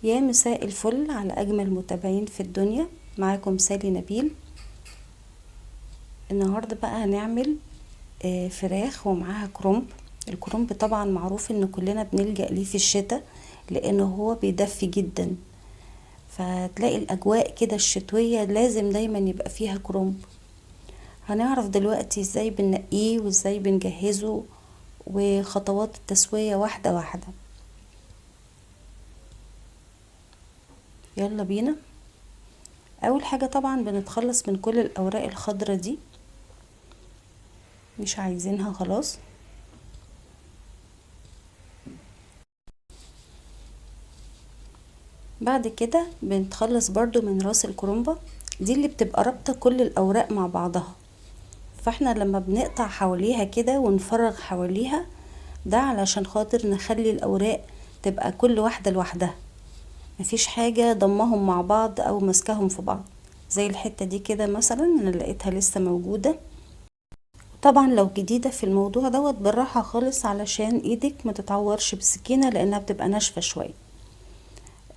يا مساء الفل على أجمل متابعين في الدنيا. معاكم سالي نبيل. النهاردة بقى هنعمل فراخ ومعاها كرنب. الكرنب طبعا معروف ان كلنا بنلجأ ليه في الشتاء لانه هو بيدفي جدا، فتلاقي الاجواء كده الشتوية لازم دايما يبقى فيها كرنب. هنعرف دلوقتي ازاي بننقيه وازاي بنجهزه وخطوات التسوية واحدة واحدة. يلا بينا. اول حاجة طبعا بنتخلص من كل الاوراق الخضرة دي، مش عايزينها خلاص. بعد كده بنتخلص برضو من راس الكرنبة دي اللي بتبقى رابطة كل الاوراق مع بعضها، فاحنا لما بنقطع حواليها كده ونفرغ حواليها ده علشان خاطر نخلي الاوراق تبقى كل واحدة لوحدها، مفيش حاجة ضمهم مع بعض او ماسكاهم في بعض. زي الحتة دي كده مثلا انا لقيتها لسه موجودة. طبعا لو جديدة في الموضوع دوت بالراحة خالص علشان ايدك ما تتعورش بالسكينة لانها بتبقى ناشفة شوية.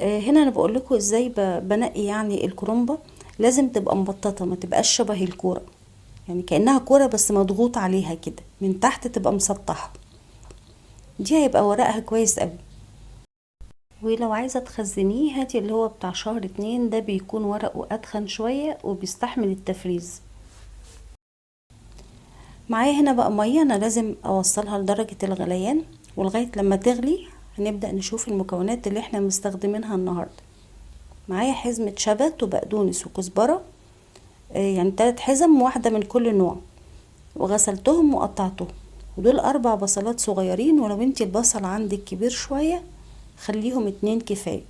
هنا انا بقول لكم ازاي بنقي الكرنبة. لازم تبقى مبططة، ما تبقاش شبه الكورة، يعني كأنها كورة بس مضغوط عليها كده من تحت تبقى مسطحة. دي هيبقى ورقها كويس قوي. ولو عايزة تخزنيه هاتي اللي هو بتاع شهر 2، ده بيكون ورقه أتخن شوية وبيستحمل التفريز. معايا هنا بقى مية، أنا لازم أوصلها لدرجة الغليان، ولغاية لما تغلي هنبدأ نشوف المكونات اللي احنا مستخدمينها النهاردة. معايا حزمة شبت وبقدونس وكزبرة، يعني 3 حزم واحدة من كل نوع، وغسلتهم وقطعتهم. ودول 4 بصلات صغيرين، ولو انتي البصل عندك كبير شوية خليهم 2 كفاية.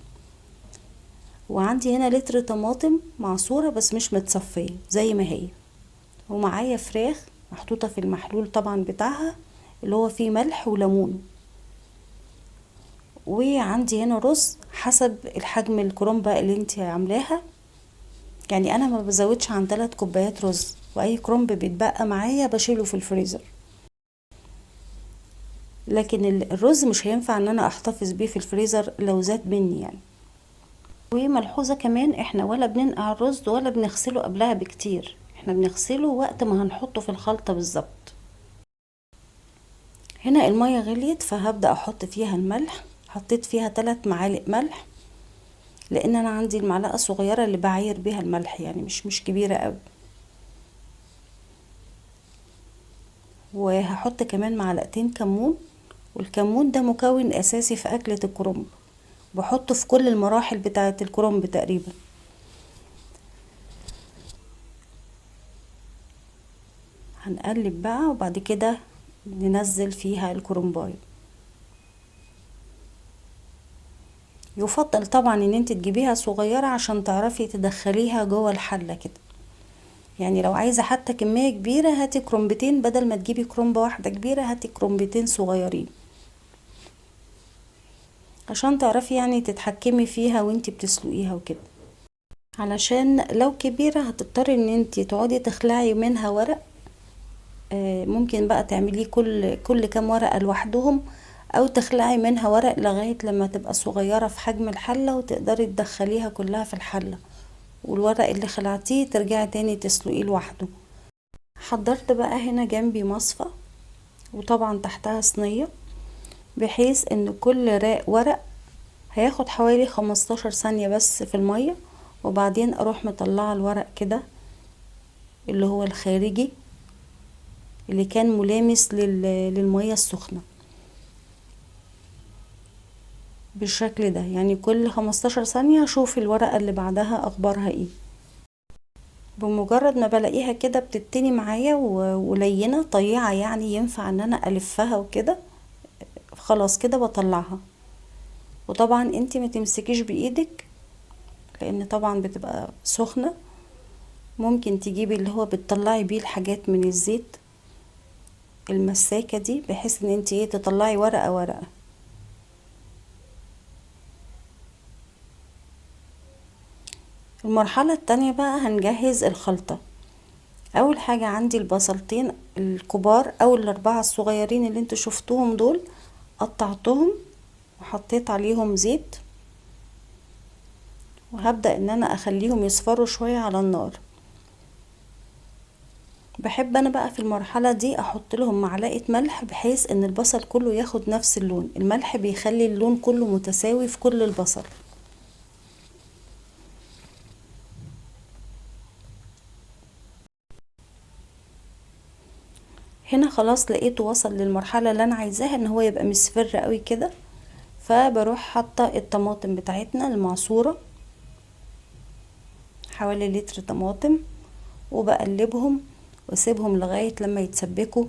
وعندي هنا لتر طماطم معصورة بس مش متصفية زي ما هي. ومعايا فراخ محطوطة في المحلول طبعا بتاعها اللي هو فيه ملح وليمون. وعندي هنا رز حسب الحجم الكرنبة اللي انتي عاملاها، يعني انا ما بزودش عن 3 كوبايات رز، واي كرنب بيتبقى معايا بشيله في الفريزر، لكن الرز مش هينفع ان انا احتفظ بيه في الفريزر لو زاد مني. وملحوظة كمان، احنا ولا بننقع الرز ولا بنغسله قبلها بكتير، احنا بنغسله وقت ما هنحطه في الخلطة بالظبط. هنا المية غليت فهبدأ احط فيها الملح. حطيت فيها 3 معالق ملح لان انا عندي المعلقة الصغيرة اللي بعاير بيها الملح، يعني مش كبيرة قوي. وهحط كمان معلقتين كمون، والكمون ده مكون اساسي في اكلة الكرنب، بحطه في كل المراحل بتاعة الكرنب تقريبا. هنقلب بقى وبعد كده ننزل فيها الكرنبايه. يفضل طبعا ان انت تجيبيها صغيرة عشان تعرفي تدخليها جوه الحلة كده، يعني لو عايزة حتى كمية كبيرة هاتي كرنبتين، بدل ما تجيبي كرنبة واحدة كبيرة هاتي كرنبتين صغيرين عشان تعرفي تتحكمي فيها وانتي بتسلقيها وكده. علشان لو كبيرة هتضطري ان انتي تقعدي تخلعي منها ورق، ممكن بقى تعمليه كل كام ورقة لوحدهم، او تخلعي منها ورق لغاية لما تبقى صغيرة في حجم الحلة وتقدري تدخليها كلها في الحلة، والورق اللي خلعتيه ترجعي تاني تسلقيه لوحده. حضرت بقى هنا جنبي مصفى وطبعا تحتها صينية، بحيث ان كل ورق هياخد حوالي 15 ثانية بس في المية، وبعدين اروح مطلعة الورق كده اللي هو الخارجي اللي كان ملامس للمية السخنة بالشكل ده. كل 15 ثانية اشوف الورقة اللي بعدها اخبارها ايه. بمجرد ما بلاقيها كده بتتني معايا ولينة طيعة، ينفع ان انا الفها وكده، خلاص كده بطلعها. وطبعا انتي ما تمسكيش بايدك لان طبعا بتبقى سخنة، ممكن تجيبي اللي هو بتطلعي بيه الحاجات من الزيت المساكة دي، بحيث ان انتي تطلعي ورقة ورقة. المرحلة التانية بقى هنجهز الخلطة. اول حاجة عندي البصلتين الكبار او ال4 الصغيرين اللي انتوا شفتوهم دول، قطعتهم وحطيت عليهم زيت. وهبدأ ان انا اخليهم يصفروا شوية على النار. بحب انا بقى في المرحلة دي احط لهم معلقة ملح، بحيث ان البصل كله ياخد نفس اللون. الملح بيخلي اللون كله متساوي في كل البصل. هنا خلاص لقيته وصل للمرحلة اللي انا عايزاها، ان هو يبقى مصفر قوي كده. فبروح حاطة الطماطم بتاعتنا المعصورة، حوالي لتر طماطم، وبقلبهم واسيبهم لغاية لما يتسبكوا،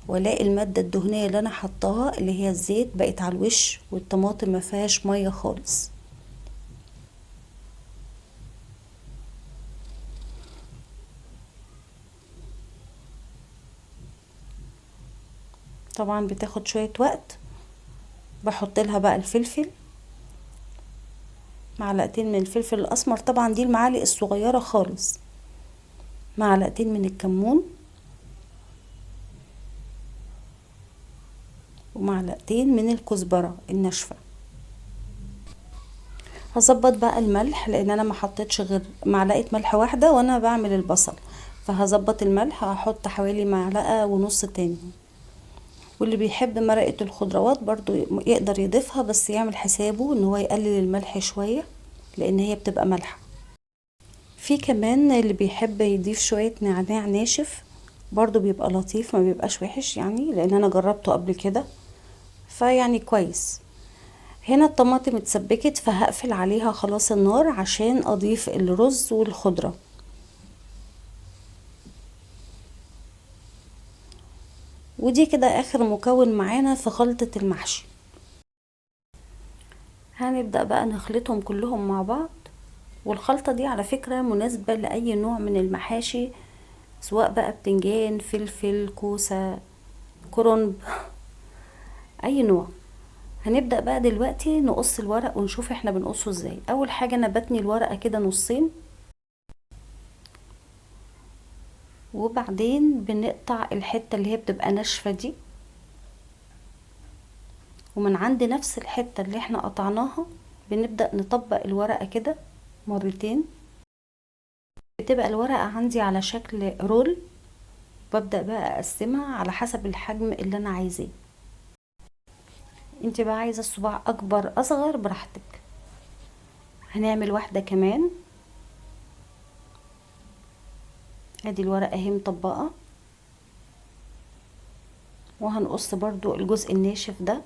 والاقي المادة الدهنية اللي انا حطاها اللي هي الزيت بقت على الوش، والطماطم ما فيهاش مية خالص. طبعا بتاخد شوية وقت. بحط لها بقى الفلفل، معلقتين من الفلفل الاسمر، طبعا دي المعالق الصغيرة خالص، معلقتين من الكمون، ومعلقتين من الكزبرة الناشفة. هظبط بقى الملح لان انا ما حطيتش غير معلقة ملح واحدة وانا بعمل البصل، فهظبط الملح، هحط حوالي معلقة ونص تاني. واللي بيحب مرقة الخضروات برضو يقدر يضيفها، بس يعمل حسابه ان هو يقلل الملح شوية لان هي بتبقى مالحة. في كمان اللي بيحب يضيف شوية نعناع ناشف برضو بيبقى لطيف، ما بيبقاش وحش لان انا جربته قبل كده فيعني كويس. هنا الطماطم اتسبكت، فهقفل عليها خلاص النار عشان اضيف الرز والخضرة. ودي كده اخر مكون معانا في خلطة المحشي. هنبدأ بقى نخلطهم كلهم مع بعض. والخلطة دي على فكرة مناسبة لأي نوع من المحاشي، سواء بقى بتنجان، فلفل، كوسة، كرنب، أي نوع. هنبدأ بقى دلوقتي نقص الورق ونشوف احنا بنقصه ازاي. أول حاجة أنا بتني الورقة كده نصين، وبعدين بنقطع الحتة اللي هي بتبقى ناشفة دي، ومن عند نفس الحتة اللي احنا قطعناها بنبدأ نطبق الورقة كده مرتين. بتبقى الورقة عندي على شكل رول، ببدأ بقى أقسمها على حسب الحجم اللي أنا عايزاه. انت بقى عايزة الصباع أكبر أصغر براحتك. هنعمل واحدة كمان. ادي الورقة اهي مطبقة، وهنقص برضو الجزء الناشف ده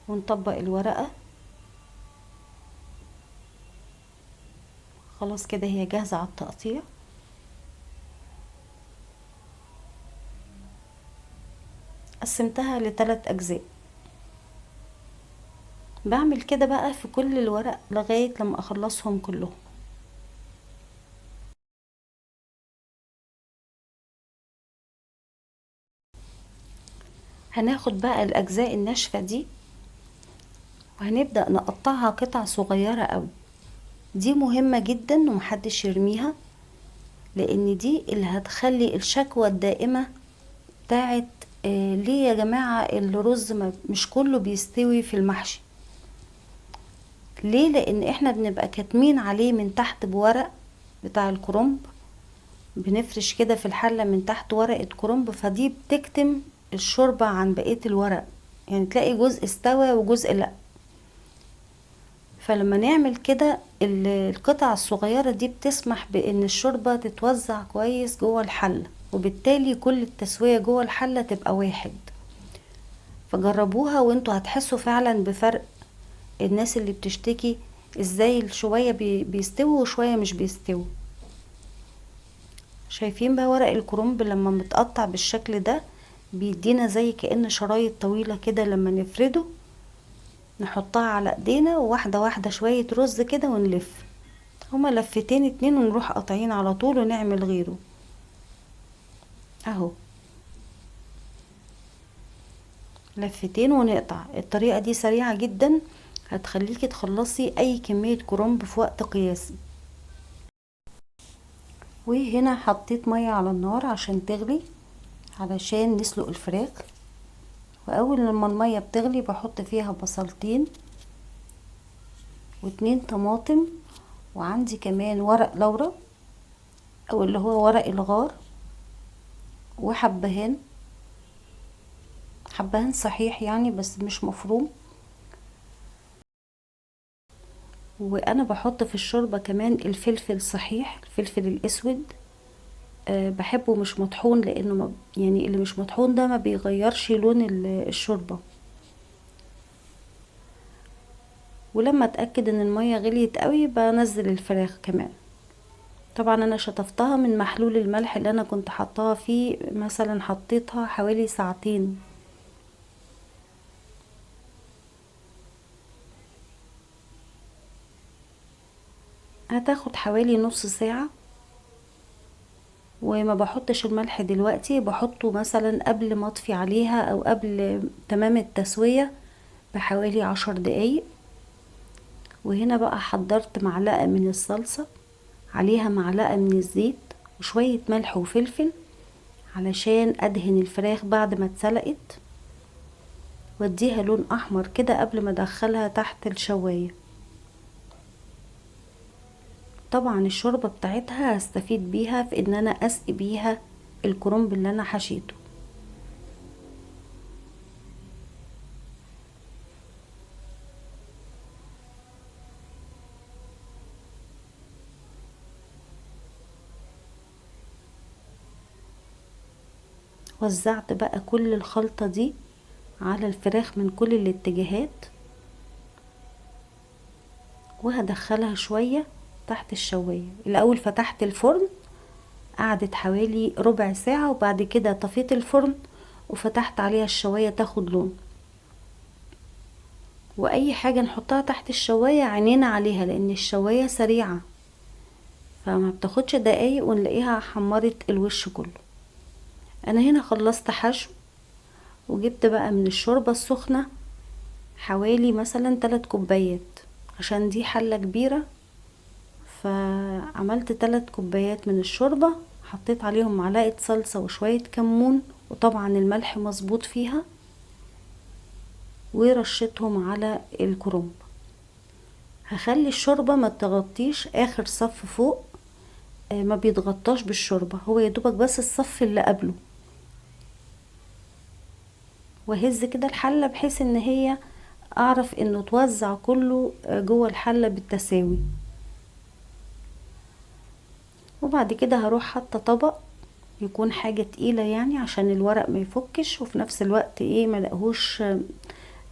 ونطبق الورقة. خلاص كده هي جاهزة على التقطيع. قسمتها لثلاث أجزاء. بعمل كده بقى في كل الورق لغاية لما أخلصهم كلهم. هناخد بقى الأجزاء الناشفة دي وهنبدأ نقطعها قطع صغيرة قوي. دي مهمة جدا ومحدش يرميها، لأن دي اللي هتخلي الشكوى الدائمة بتاعت ليه يا جماعة الرز مش كله بيستوي في المحشي. ليه؟ لأن احنا بنبقى كاتمين عليه من تحت بورق بتاع الكرنب، بنفرش كده في الحلة من تحت ورقة كرنب، فدي بتكتم الشوربة عن بقية الورق، يعني تلاقي جزء استوى وجزء لا. فلما نعمل كده القطع الصغيرة دي بتسمح بان الشوربة تتوزع كويس جوه الحلة، وبالتالي كل التسوية جوه الحلة تبقى واحد. فجربوها وانتوا هتحسوا فعلا بفرق. الناس اللي بتشتكي ازاي شوية بيستووا وشوية مش بيستووا. شايفين بقى ورق الكرنب لما متقطع بالشكل ده بيدينا زي كأن شرايط طويلة كده، لما نفرده نحطها على ايدينا وواحدة واحدة شوية رز كده ونلف، هما لفتين اتنين ونروح قاطعين على طول ونعمل غيره اهو، لفتين ونقطع. الطريقة دي سريعة جدا، هتخليكي تخلصي اي كمية كرنب في وقت قياسي. وهنا حطيت مية على النار عشان تغلي، علشان نسلق الفراخ. واول لما المية بتغلي بحط فيها بصلتين و2 طماطم، وعندي كمان ورق لورا او اللي هو ورق الغار، وحبهان، حبهان صحيح يعني بس مش مفروم. وانا بحط في الشوربة كمان الفلفل صحيح، الفلفل الاسود، بحبه مش مطحون، لانه ما يعني اللي مش مطحون ده ما بيغيرش لون الشوربة. ولما اتأكد ان المية غليت قوي بنزل الفراخ كمان. طبعا انا شطفتها من محلول الملح اللي انا كنت حطاها فيه، مثلا حطيتها حوالي ساعتين. هتاخد حوالي نص ساعة. وما بحطش الملح دلوقتي، بحطه مثلا قبل ما اطفي عليها او قبل تمام التسوية بحوالي 10 دقايق. وهنا بقى حضرت معلقة من الصلصة، عليها معلقة من الزيت وشوية ملح وفلفل علشان ادهن الفراخ بعد ما اتسلقت، واديها لون احمر كده قبل ما ادخلها تحت الشواية. طبعا الشوربة بتاعتها هستفيد بيها في ان انا اسقي بيها الكرنب اللي انا حشيته. وزعت بقى كل الخلطة دي على الفراخ من كل الاتجاهات، وهدخلها شوية تحت الشواية. الأول فتحت الفرن، قعدت حوالي ربع ساعة، وبعد كده طفيت الفرن وفتحت عليها الشواية تاخد لون. وأي حاجة نحطها تحت الشواية عينينا عليها، لأن الشواية سريعة فما بتاخدش دقايق ونلاقيها حمرت الوش كله. أنا هنا خلصت حشو، وجبت بقى من الشوربة السخنة حوالي مثلا 3 كوبايات، عشان دي حلة كبيرة، فعملت 3 كوبايات من الشوربة، حطيت عليهم معلقة صلصة وشوية كمون، وطبعا الملح مظبوط فيها، ورشيتهم على الكرنب. هخلي الشوربة ما تغطيش اخر صف فوق، ما بيتغطاش بالشوربة، هو يدوبك بس الصف اللي قبله. وهز كده الحلة بحيث ان هي اعرف انه توزع كله جوه الحلة بالتساوي. وبعد كده هروح حاطة طبق يكون حاجة تقيلة عشان الورق ما يفكش، وفي نفس الوقت ما لقهوش،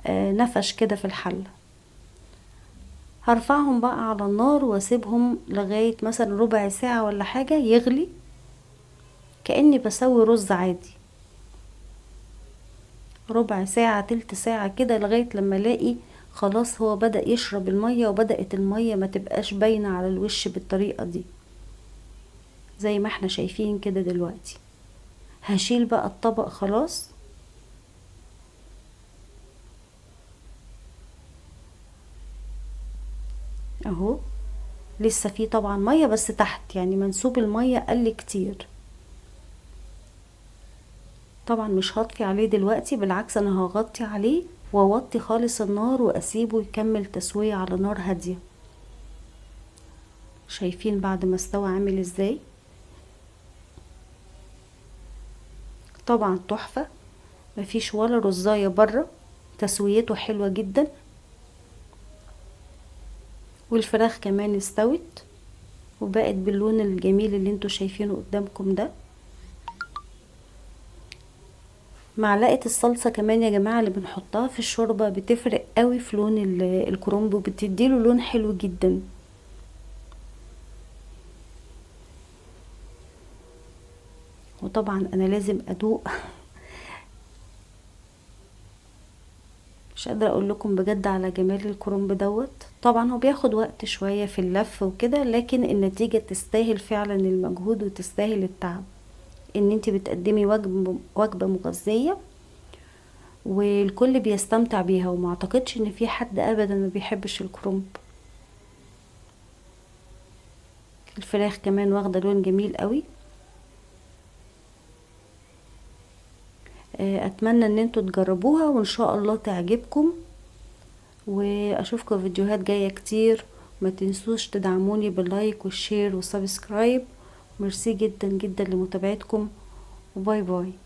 نفش كده في الحلة. هرفعهم بقى على النار واسيبهم لغاية مثلا ربع ساعة ولا حاجة يغلي، كأني بسوي رز عادي. ربع ساعة تلت ساعة كده لغاية لما الاقي خلاص هو بدأ يشرب المية، وبدأت المية ما تبقاش باينة على الوش بالطريقة دي زي ما احنا شايفين كده دلوقتي. هشيل بقى الطبق خلاص. اهو لسه فيه طبعا مية بس تحت، منسوب المية قل كتير. طبعا مش هطفي عليه دلوقتي، بالعكس انا هغطي عليه واوطي خالص النار واسيبه يكمل تسوية على نار هادية. شايفين بعد ما استوى عامل ازاي؟ طبعا تحفة، مفيش ولا رزاية بره، تسويته حلوة جدا. والفراخ كمان استوت وبقت باللون الجميل اللي انتوا شايفينه قدامكم ده. معلقة الصلصة كمان يا جماعة اللي بنحطها في الشوربة بتفرق قوي في لون الكرنب، وبتديله لون حلو جدا. وطبعا انا لازم ادوق، مش قادرة اقول لكم بجد على جمال الكرنب دوت. طبعا هو بياخد وقت شوية في اللف وكده، لكن النتيجة تستاهل فعلا المجهود وتستاهل التعب، ان انت بتقدمي وجبة مغذية والكل بيستمتع بيها، وما اعتقدش ان في حد ابدا ما بيحبش الكرنب. الفراخ كمان واخدة لون جميل قوي. اتمنى ان انتوا تجربوها وان شاء الله تعجبكم، واشوفكم فيديوهات جاية كتير. ما تنسوش تدعموني بال like وال share وال subscribe. ميرسي جدا جدا لمتابعتكم، و bye bye.